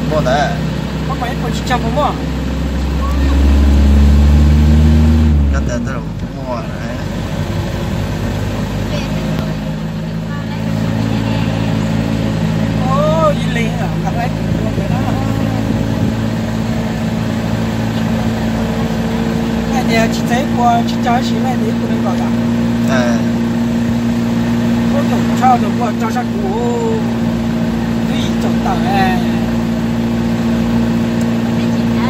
Muaj ntawd. Koj mas ib puas tsib caug puas muaj? Koj tias muaj. Ib leeg nqa laib tus ntawd na. Laij tias tsis txog ib puas tsib caug tab sis laij tias ib puas nees nkaum yom. Ub, caum tshaj tus kuj tso sab kuv, twb yim caum tawm.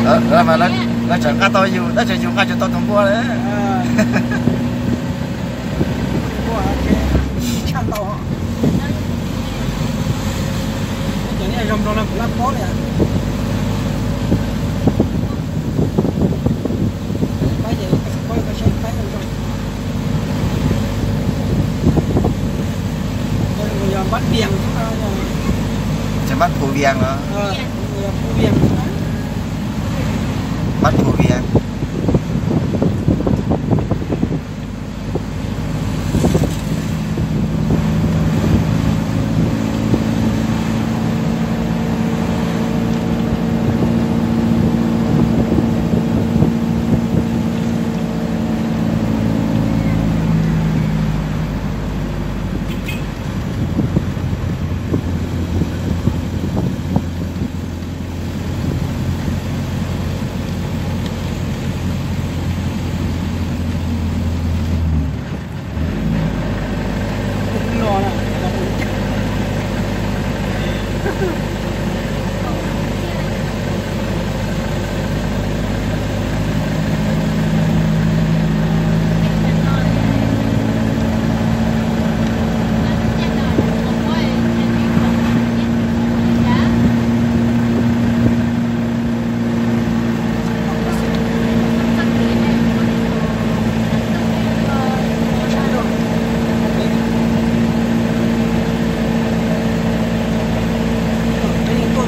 Lawv tseem nqa tau yus, tab sis yus nqa tsis tau tus npua li. Tshaj ntau. Cov niag zoo nraug no kuv laj paub li. Paub yog koj saib paub zoo zoo. Yog npab vias, ces npab phu vias los? Phu vias, npab phu vias.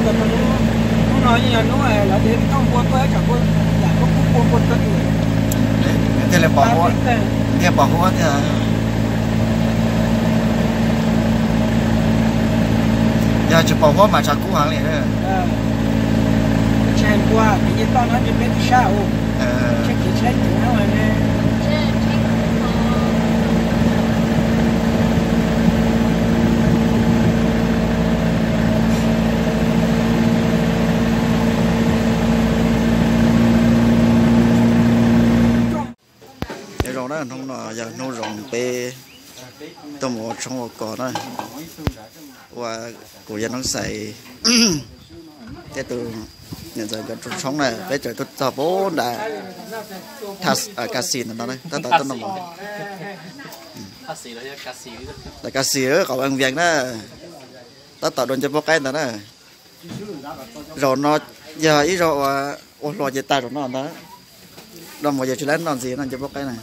Hnub no yeej yog hnub lawv tias tau npua tuaj, tsam npua yam kub kub npua npua tuaj. Thiaj li pom huab, thiaj pom huab thiab. Yog tsis pom huab mas tshav kub heev li. Tsis hais npua, kev nce toj no ntshe peb tsis sab. Nyob zoo na, hnub no yog hnub zoo peb tuaj mus ua tshoob ua kos na. Ua kuv yog Noob Xais thiab tus niam ntxawm nkawd ua tshoob na, peb tseem tuaj txog pem nram Ka Xis ntawm no, tab tom tuaj noj mov. Ntawm Ka Xis, qhov Vaj Vias na, tab tom dua ncej puab qaib ntawd na. Zaum no yog ib zaug ua hluas ces tag zaum no ntag. Noj mov ces tsis laib noj ntxiv no ncej puab qaib na.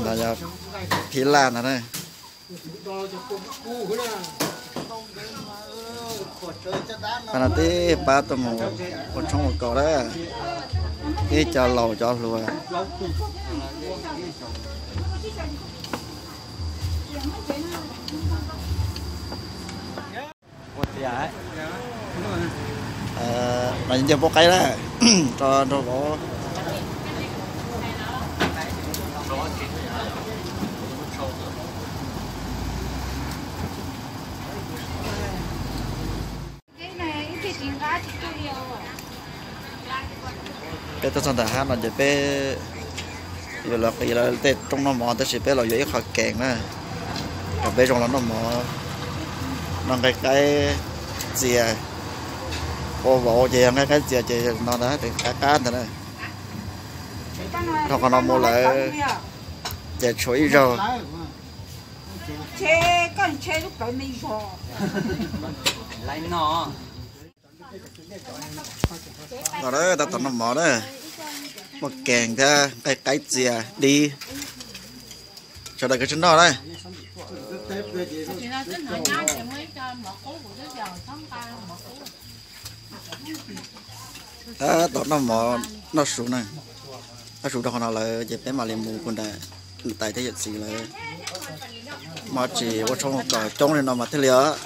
Ntawd yog phib laj ntag na. Qhov no tib pab tuaj mus ua tshoob ua kos na, ib co laus cov hluas. No ncej puab qaib na, rau nraug vauv. Peb tuaj txog ntawm hab no ces peb yuav los qiv lawv tej rooj noj mov, tab sis peb los yuav ib qho kees na, kom peb zoo los noj mov, noj nqaij qaib txias. Ua vauv ces yog nqaij qaib txias ces no ntag, qab qab ntag na. Dhau qhov no mus lawm ces tshuav ib zaug. No tab tom noj mov na, muaj kees thiab nqaij qaib txias dib. Sawv daws kav tsij noj na. Tab tom noj mov, noj su na, noj su rau qhov no lawm ces peb mam li mus pus nram niam tais thiab yawm txiv lawv. Mov tsis ua tshoob kom coob li no mas thiaj li os.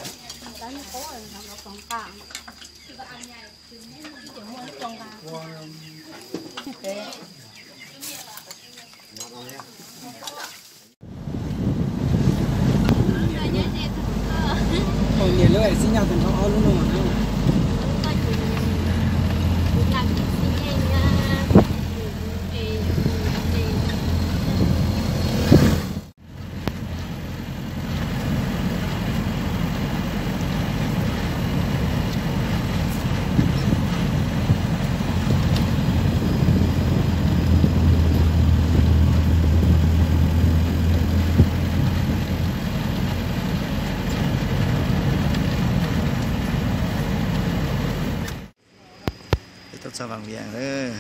Peb tuaj txog Vaj Viam lawm.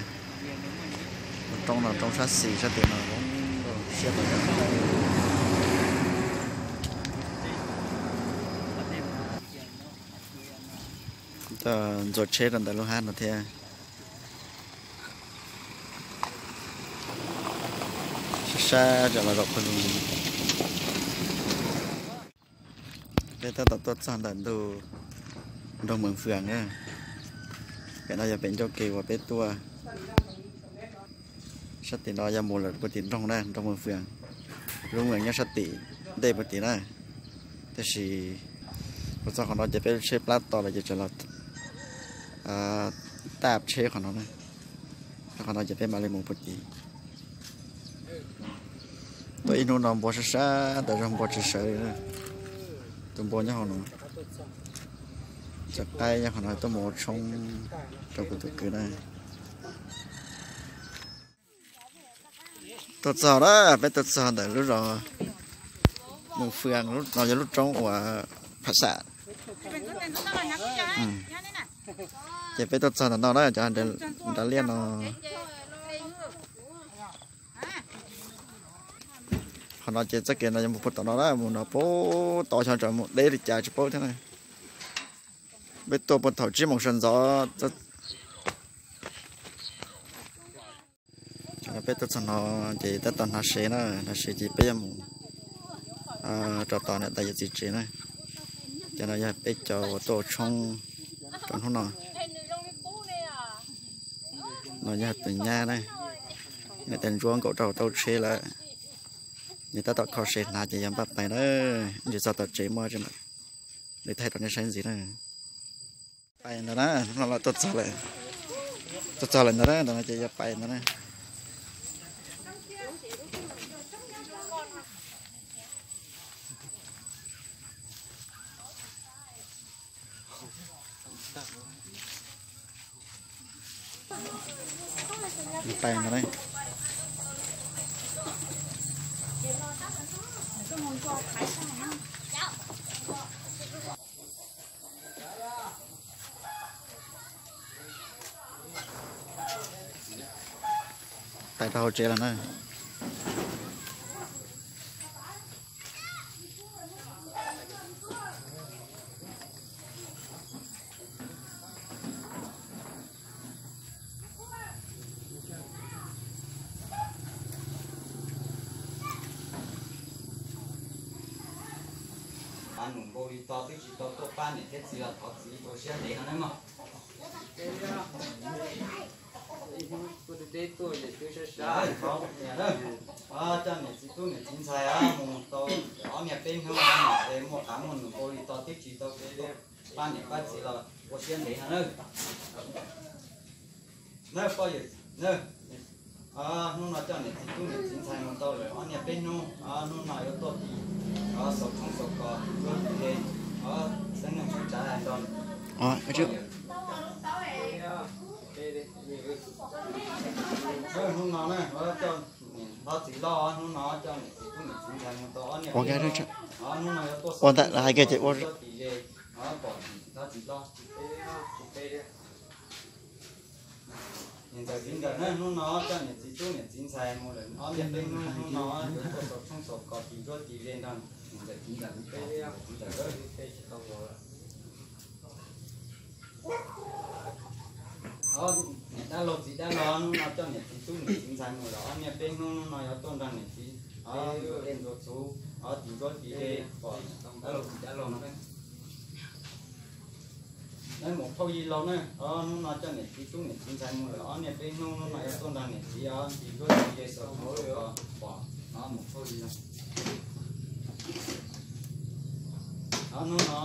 Roob no roob sab xis sab tim no zoo siab. Ntxuav tsheb rau ntawm lub hab no thiab. Sab sab tsam los zaum pawg lug. Peb tab tom tuaj txog ntawm ntug nroog Mws Fwm na. Pem no yog pem ncauj kev uas peb tuaj. Sab tim no yog mus lawm puag tim nroog na, nroog Mws Fwm. Lub Mws nyob sab tim ntej puag tim na. Tab sis mus txog qhov no ces peb tsheb plab to lawm ces tsam los taj tsheb qhov no na. Qhov no ces peb mam li mus puag tim. Tuaj ib hnub no npua sab sab tas zog, npua tsis sawv li. Tus npua nyob hauv no, cov qaib nyob qhov no tuaj mus ua tshoob rau kuv tus kwv na. Tuaj txog na, peb tuaj txog ntawm lub zos Mws Fwm, no yog lub roob uas Pham Xam. Ces peb tuaj txog ntawm no na, cov nrad liaj no. Qhov no ces txoj kev no yuav mus puag tom no na, mus no puag tom xyov tseem mus deb li cas tsis paub thiab na. Peb tuaj puag thaum tsib moos sawv ntxov. Peb tuaj txog no ces tab tom hnav sev na, hnav sev ces peb yuav mus rau tom niam tais yawm txiv tsev na. Cov no yog peb cov uas tuaj ua tshoob rau hnub no. No yog tus nyab na, niam tais ntsuab nkaum rau hauv tauj tsheb lawm. Nws tab tom kho sev hnav ces yog npaj pais na, ib ntsis txog tom tsev muaj li thaij rau nej saib ntxiv na. Pais ntawd na, hnub no lawv tuaj txog lawm, tuaj txog lawm ntawd na, ntawm no ces yog pais ntawd na. Pais ntawd na. Pais rau hauv tsev lawm na. Nus npau li to twb tsis tau tuaj pab niam thiab txiv los thov txiv ua siab ntev no nawb mog. Coj niam txiv tub niam txiv ntxhais mus tau ob niag peb hnub no es muaj qav muaj nus npau li to twb tsis tau pab niam pab txiv los ua siab ntev no nawb. Nawb poj yawm, hnub no coj niam txiv tub niam txiv ntxhais mus tau lawm ob niag peb hnub, hnub no yuav tuaj tis, xaus tshoob xaus kos, tuaj tis ze, xeeb neeg xeeb tsav hais nrog. Hnub no na, coj niam hlob txiv loj, hnub no coj niam txiv tub niam txiv ntxhais mus tau ob niag peb hnub, hnub no yuav tuaj xaus tshoob xaus kos, tuaj tis ze, pom niam hlob txiv loj. Niam ntxawm txiv ntxawm na, hnub no coj niam txiv tub niam txiv ntxhais mus lawm ob niag peb hnub, hnub no yuav tuaj xaus tshoob xaus kos tis nruab tis ze nrog niam ntxawm txiv ntxawm, txiv ntxawm. Hnub no Niam dab laug txiv dab laug, hnub no coj niam txiv tub niam txiv ntxhais mus lawm ob niaj peb hnub, hnub no yuav tuaj nrog niam txiv ua dej ntxuav txhuv, ua txiv ntsuab txiv de pom dab laug txiv dab laug no. Neb mus phauj yig laug na, hnub no coj niam txiv tub niam txiv ntxhais mus lawm ob niaj peb hnub, hnub no yuav tuaj nrog niam txiv ua txiv ntsuab txiv de xaus txhuv pom mus phauj yig laug. Hnub no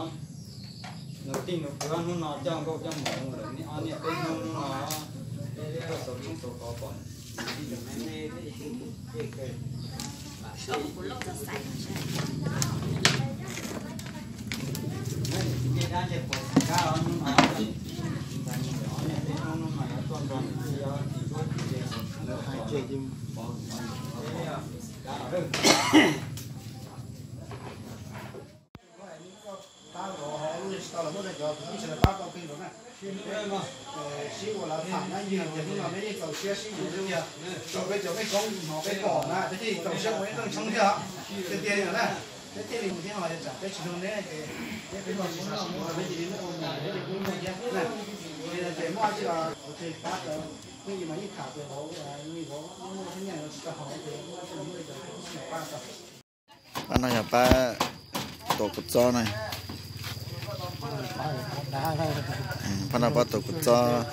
nus tij nus kwv hnub no coj nkauj coj muam mus lawm ob niaj peb hnub, hnub no tuaj xaus tshoob xaus kos pom. Pab los muab cov tus tib se pab tau plig los na. Sib ua lawv tham nyob ywg ces hnub no neb yeej txaus siab sib yuav tiag. Txog peb cov peb koob hnov peb pom na peb thiaj li txaus siab ua ib rooj tshoob thiab tiag tiag li na. Peb thiaj li mus thiab ho yog tsam peb tsis nrog neb ces neb peb los tsis xav sib yuav peb cia li muab ua mus peb ces kuj muaj thiab na. Ces muaj tsis los kuv thiaj pab tau, pheej yus mas yeej tham tias vauv li vauv muaj thiab nyiaj los tsis tau haus ces muaj tsis los muab li cov tib se pab tau. Pab no yog pab tuav kua txob na. Pab no pab tuav kua txob.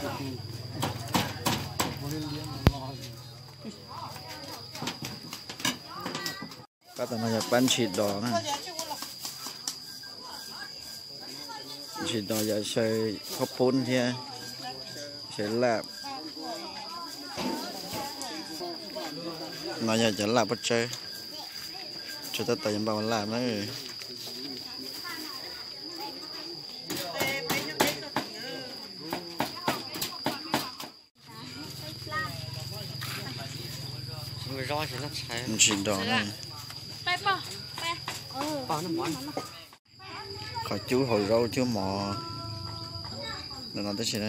Pab tom no yog pab ntshis dos na. Ntshis dos yog xyaw qhob poob thiab xyaw laj. No yog cov laj pob tsawb, tsawb tab tom yuav npaj ua laj na. Ntshis dos na. Qhov cub hauv zaub cub mov no tab sis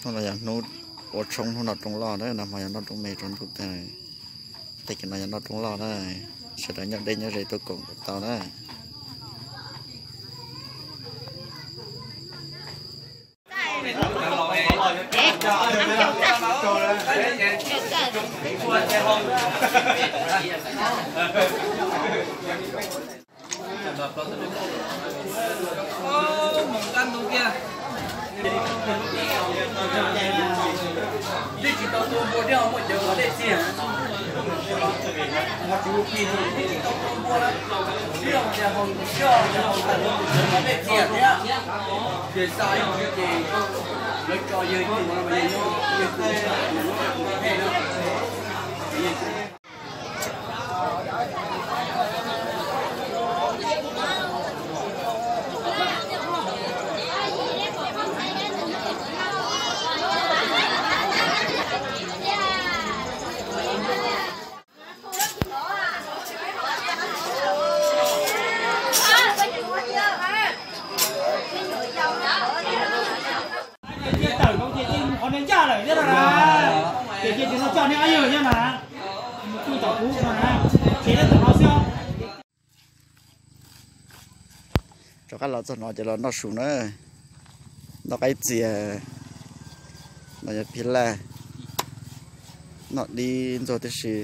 hnub no yog hnub ua tshoob hnub noj rooj loj na, nag hmo yog noj rooj me tsaus ntuj tag, tag kis no yog noj rooj loj na, sawv daws nyob deb nyob ze tuaj koom kom tau na. Twb tsis tau tua npua thiab ho muaj cawv qhov dej txiag. Ho tsis ua plig, twb tsis tau tua npua, twb yog tias haus siab, haus tas, qhov dej txiag thiab. Ces xa ib ntsis ces lawv tso yawg tus no, yawg tus no, yawg tus no. Ces cia tawm no ces cia qhov niag ncaj lawm thiab no na. Ces cia tus no coj niag ab yawg thiab no na. Mus tsuj tom kuv no na. Ces cia tawm no xwb. Rov qab los txog no ces los noj su na. Noj qaib txias, no yog phij laj, noj dib ntxuag tib si.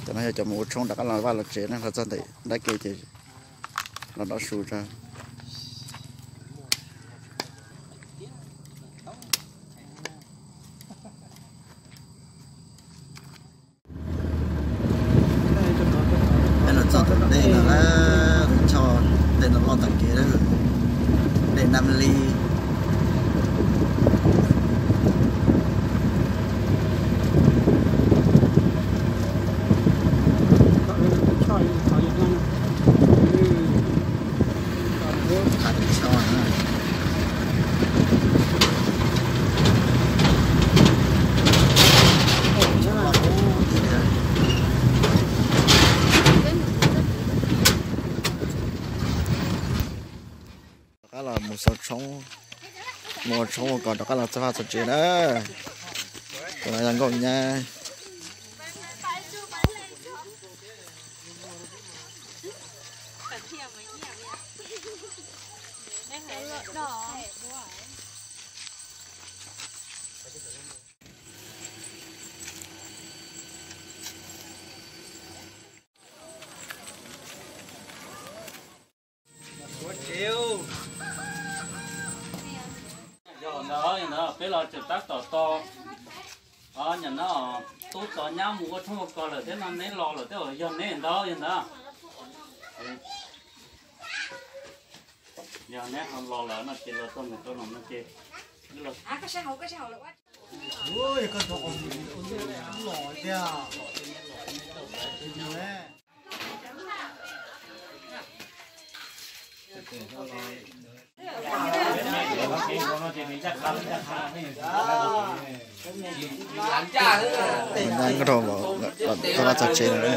Cov no yog cov mus ua tshoob rov qab los vaj los tsev na, los txog ntawm nrab ke ces los noj su tso. Peb los txog tom dej no na, choj dej no loj tag kev, dej Nam Li. Rov qab los mus xaus tshoob, Mus ua tshoob ua kos rov qab los txog vaj txog tsev na. Tus no yog nkauj nyab. Yog ntawd, yog ntawd peb los tseem tab tom tos, o, nyam no tub tod nyab mus ua tshoob ua kos lawm thiab no, neb los lawm thiab, yog neb ntawd, yog ntawd. Yog neb ho los lawm no ces los txog ntawm rau no no ces. Nkauj Dhau los txog vaj txog tsev lawm.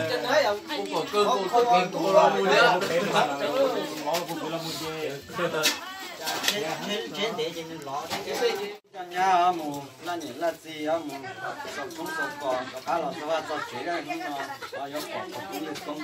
Coj nyab mus laj niam laj txiv, mus xaus tshoob xaus kos rov qab los txog vaj txog tsev, hnub no yuav pom qhov koob yawg koob.